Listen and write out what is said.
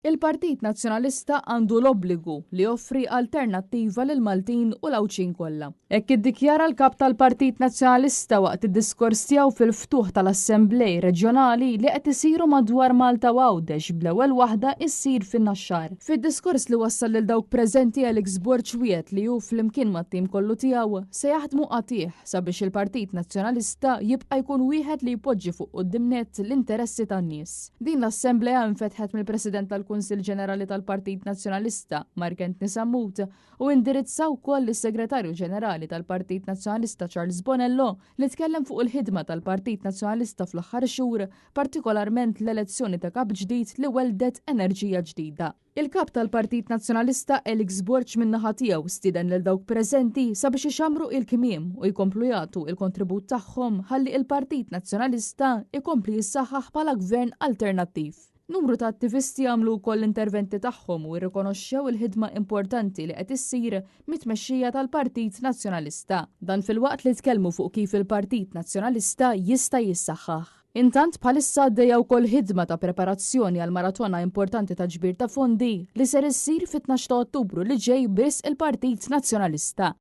Il-Partit Nazzjonalista għandu l-obbligu li joffri alternattiva lill-Maltin u l-Għawdxin kollha. Hekk iddikjara l-Kap tal-Partit Nazzjonalista waqt id-diskors tiegħu fil-ftuħ tal-Assemblej Reġjonali li qed isiru madwar Malta u Għawdex bl-ewwel waħda issir fin-Naxxar. Fid-diskors li wassal lil dawk preżenti Alex Borg wiegħed li hu flimkien mat-tim kollu tiegħu se jaħdmu qatigħ sabiex il-Partit Nazzjonalista jibqa' jkun wieħed li jpoġġi fuq quddiem nett l-interessi tan-nies. Din l-assemblea infetħet mill-President tal-Kunsill Ġenerali tal-Partit Nazzjonalista, Mark Anthony Sammut, u indirizza wkoll lis-Segretarju Ġenerali tal-Partit Nazzjonalista Charles Bonello li tkellem fuq il-ħidma tal-Partit Nazzjonalista fl-aħħar xhur, partikolarment l-elezzjoni ta' kap ġdid li welldet enerġija ġdida. Il-Kap tal-Partit Nazzjonalista Alex Borg min-naħa tiegħu stieden lil dawk preżenti sabiex ixammru il-kmiem u jkomplu jagħtu il-kontribut tagħhom ħalli il-Partit Nazzjonalista jkompli jissaħħaħ bħala gvern alternattiv. Numru ta' attivisti għamlu wkoll l-interventi tagħhom u rrikonoxxew il-ħidma importanti li qed issir mit-tmexxija tal-Partit Nazzjonalista. Dan filwaqt li tkellmu fuq kif il-Partit Nazzjonalista jista' jissaħħaħ. Intant bħalissa għaddejja wkoll ħidma ta' preparazzjoni għal maratona importanti ta' ġbir ta' fondi li ser issir fit-12 ta' Ottubru li ġej b'risq il-Partit Nazzjonalista.